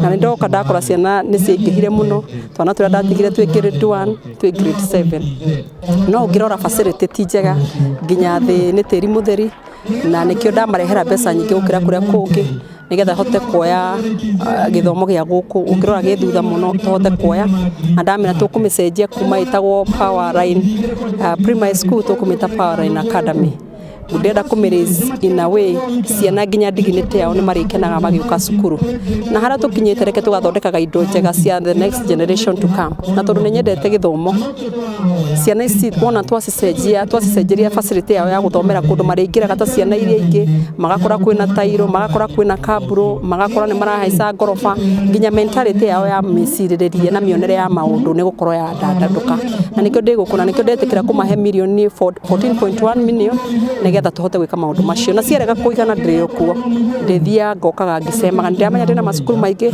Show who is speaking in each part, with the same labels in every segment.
Speaker 1: Na nĩ ndoka ndakora ciana nĩ ciaingĩhire mũno, twana tũrĩa ndatigire twĩ grade 1 twĩ grade 7. No ũngĩrora facility ti njega, nginya thĩ nĩ tĩri mũtheri, na nĩkĩo ndamarehera mbeca nyingĩ gũkĩra kũrĩa kũngĩ, nĩgetha hote kuoya gĩthomo gĩa gũkũ. Ũngĩrora gĩ thutha mũno tũhote kuoya, na ndamera tũkũmĩcenjia kuma ĩtagwo Powerline Primary School, tũkũmĩta Powerline Academy. Ndĩrenda kũmĩ raise in a way ciana nginya dignity yao nĩ marĩkenaga magĩũka cukuru. Na harĩa tũkinyĩte, reke tũgathondekaga indo njega cia the next generation to come. Na tondũ nĩ nyendete gĩthomo, ciana ici wona twacicenjia, twacicenjeria facility yao ya gũthomera, kũndũ marĩingĩraga ta ciana iria ingĩ, magakora kwĩna tairo, magakora kwĩna kaburo, magakora nĩ marahaica ngoroba, nginya mentality yao ya mĩcirĩrĩrie na mĩonere ya maũndũ nĩ gũkorwo yandandũka. Na nĩkĩo ndĩ gũkũ, na nĩkĩo ndetĩkĩra kũmahe mirioni 14.1 million, nĩgetha tũhote gwĩka maũndũ macio. Na ciarega kũigana, ndĩrĩ kuo ndĩthiaga ngokaga ngĩcemaga. Ndĩramenya ndĩna macukuru maingĩ,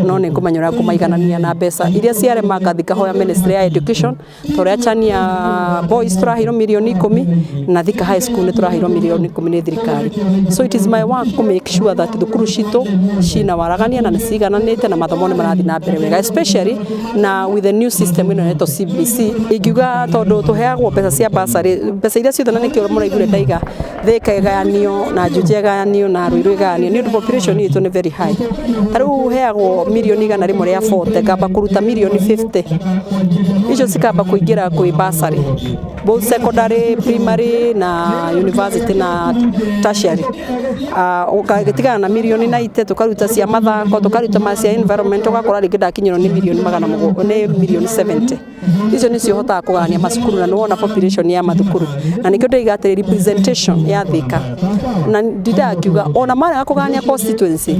Speaker 1: no nĩ ngũmenya ũrĩa ngũmaiganania na mbeca iria ciarema. Ngathi ngahoya Ministry ya Education, ta ũrĩa Chania Boys tũraheirwo mirioni 10, na Thika High School nĩ tũraheirwo mirioni 10 nĩ thirikari. So it is my work to make sure that thukuru citũ cina waragania na nĩ cigananĩte na mathomo nĩ marathiĩ na mbere wega, especially na with the new system ĩno ĩretwo CBC. Ingiuga tondũ tũheagwo mbeca cia bursary, mbeca iria ciothe, na nĩkĩo mũraiguire ndaiga Thika ĩgayanio na Juja ĩgayanio na Ruiru ĩgayanio, nĩ ũndũ population itũ nĩ very high. Ta rĩu heagwo mirioni 140, ngamba kũruta mirioni 50, icio cikamba kũingĩra kwĩ bursary, both secondary, primary na university na tertiary. Ũgagĩtigana na mirioni 90, tũkaruta cia mathako, tũkaruta ma cia environment, ũgakora rĩngĩ ndakinyĩrwo nĩ mirioni magana nĩ mirioni 70. Icio nĩcio hotaga kũgayania macukuru, na nĩwona population ya mathukuru. Na nĩkĩo ndĩiga atĩrĩ, representation ya Thika, na ndindaga ngiuga ona marega kũgayania constituency,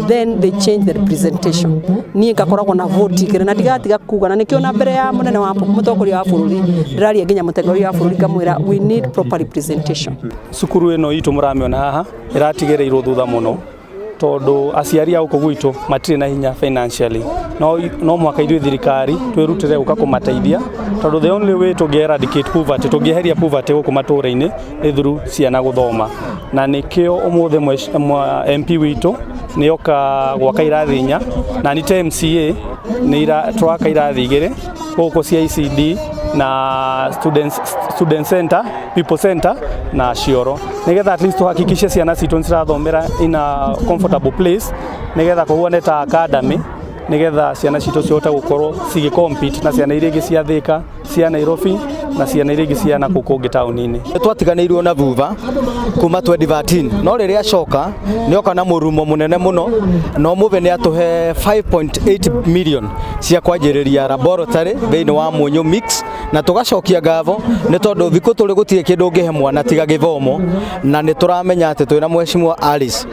Speaker 1: then they change the representation. Niĩ ngakoragwo na vote igĩrĩ, na ndigatiga kuga. Na nĩkĩo na mbere ya mũnene wa mũtongoria wa bũrũri ndĩraria, nginya mũtongoria wa bũrũri ngamwĩra we need proper representation.
Speaker 2: Cukuru ĩno itũ mũramĩona haha ĩratigĩrĩirwo thutha mũno, tondũ aciari a gũkũ gwitũ matirĩ na hinya financially. No mũhaka ithuĩ thirikari twĩrutĩre gũka kũmateithia, tondũ the only way tũngĩ eradicate poverty, tũngĩeheria poverty gũkũ matũũra-inĩ, nĩ through ciana gũthoma. Na nĩkĩo ũmũthĩ MP witũ nĩ oka gwaka irathi inya, na nĩ ta MCA nĩ tũraka irathi igĩrĩ gũkũ cia ECD na student center, people center na Cioro, nigetha at least tuhakikishe ciana citũ nĩcirathomera in a comfortable place, nigetha kũhuane ta academy, nigetha ciana citũ cihote gũkorwo cigĩ compete na ciana iria ingĩ cia Thika, cia Nairobi na ciana iria ingĩ cia nakũu kũngĩ taũni-inĩ.
Speaker 3: Twatiganĩirwo na thutha kuma 2013, no rĩrĩa acoka nĩ oka na mũrumo mũnene mũno, na ũmũthĩ nĩ atũhe 5.8 million cia kwanjĩrĩria laboratory thĩinĩ wa Munyu Mix. Na tũgacokia ngatho, nĩ tondũ thikũ tũrĩ gũtirĩ kĩndũ ũngĩhe mwana tiga gĩthomo. Na nĩ tũramenya atĩ twĩna Mheshimiwa Alice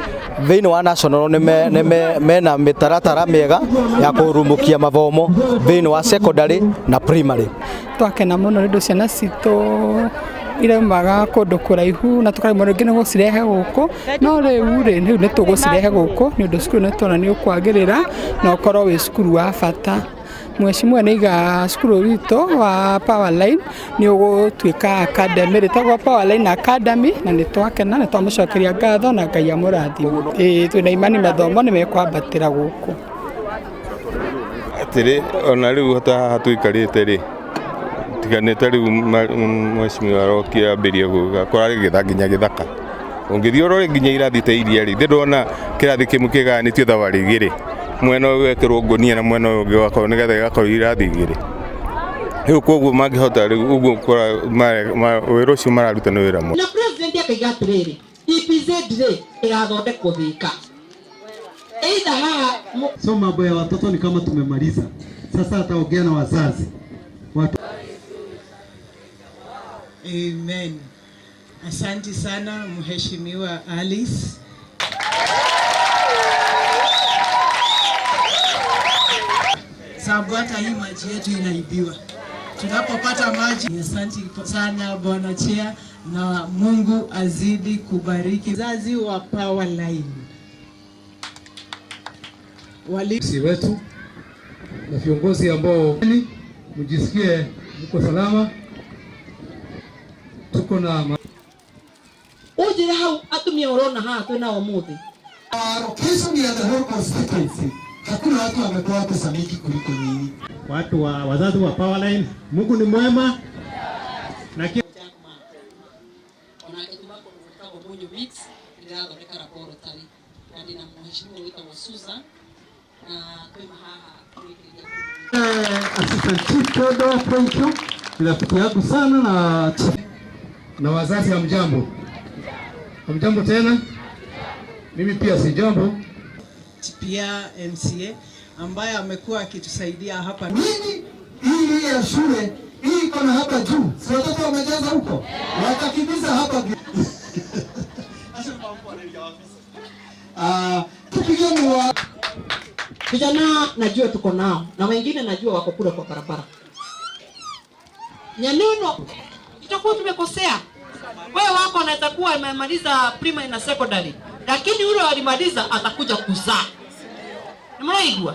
Speaker 3: thĩinĩ wa national nĩ mena mĩtaratara mĩega ya kũrumũkia mathomo thĩinĩ wa secondary na primary.
Speaker 4: Twakena mũno nĩ ũndũ ciana citũ iraumaga kũndũ kũraihu na tũkaremwo rĩngĩ nĩ gũcirehe gũkũ, no rĩu rĩ, rĩu nĩ tũgũcirehe gũkũ, nĩ ũndũ cukuru nĩ tuona nĩ ũkwagĩrĩra na ũkorwo wĩ cukuru wa bata. Mheshimiwa nĩ aiga cukuru witũ wa Powerline nĩ ũgũtuĩka academy rĩtagwo Powerline Academy, na nĩ twakena, nĩ twamũcokeria ngatho na Ngai amũrathime. Ĩĩ, twĩna imani mathomo nĩ mekwambatĩra gũkũ.
Speaker 5: Atĩrĩ, ona rĩu ta haha tũikarĩte rĩ, tiganĩte rĩu mheshimiwa arokia ambĩrie gũka kũrarĩ gĩtha nginya gĩthaka. Ũngĩthiĩ ũrore nginya irathi ta iria rĩ, ndĩrona kĩrathi kĩmwe kĩgayanĩtio thabarĩ igĩrĩ, mwena ũyũ wekĩrwo ngũnia na mwena ũyũ ũngĩ ũgakorwo, nĩgetha ĩgakorwo irathi igĩrĩ. Rĩu koguo mangĩhota rĩu ũguo wĩra ũcio mararuta nĩ wĩra mwega.
Speaker 6: Na president akaiga atĩrĩrĩ, EPZ rĩ ĩgathondekwo Thika either haha.
Speaker 7: So mambo ya watoto ni kama tumemaliza. Sasa ataongea na wazazi. Watu
Speaker 8: Amen. Asante sana, Mheshimiwa Alice. Sababu hata hii maji yetu inaibiwa. Tunapopata maji. Asante sana, Bwana Chair, na Mungu azidi kubariki wazazi wa Powerline. Wali
Speaker 7: si wetu na viongozi ambao mjisikie mko salama. Tuko na
Speaker 6: Ũnjĩre hau atumia ũrona haha twĩ nao ũmũthĩ.
Speaker 7: Allocation ya the whole constituency.
Speaker 9: Hakuna watu wamepewa pesa mingi kuliko nyinyi.
Speaker 10: Watu wa wazazi wa Powerline, Mungu ni mwema na
Speaker 6: Onake kuma kũndũ gwĩtagwo Munyu Mix ndĩrathondeka laboratory na ndĩna mheshimiwa wĩtagwo Susan na twĩ haha kũrĩkĩrĩria.
Speaker 7: Assistant Chief Theodore Poikyo ni rafiki yangu sana na wazazi, hamjambo? Hamjambo tena? Mimi pia si jambo.
Speaker 8: Pia MCA ambaye amekuwa akitusaidia hapa.
Speaker 9: Nini hii ya shule hii iko na hapa juu, si watoto wamejaza huko, watakimbiza hapa. Ah, tupigeni wa
Speaker 6: Vijana najua tuko nao na wengine najua wako kule kwa barabara. Nyaneno itakuwa tumekosea. Wewe wako anaweza kuwa amemaliza primary na secondary, lakini yule alimaliza atakuja kuzaa. Nimraigua.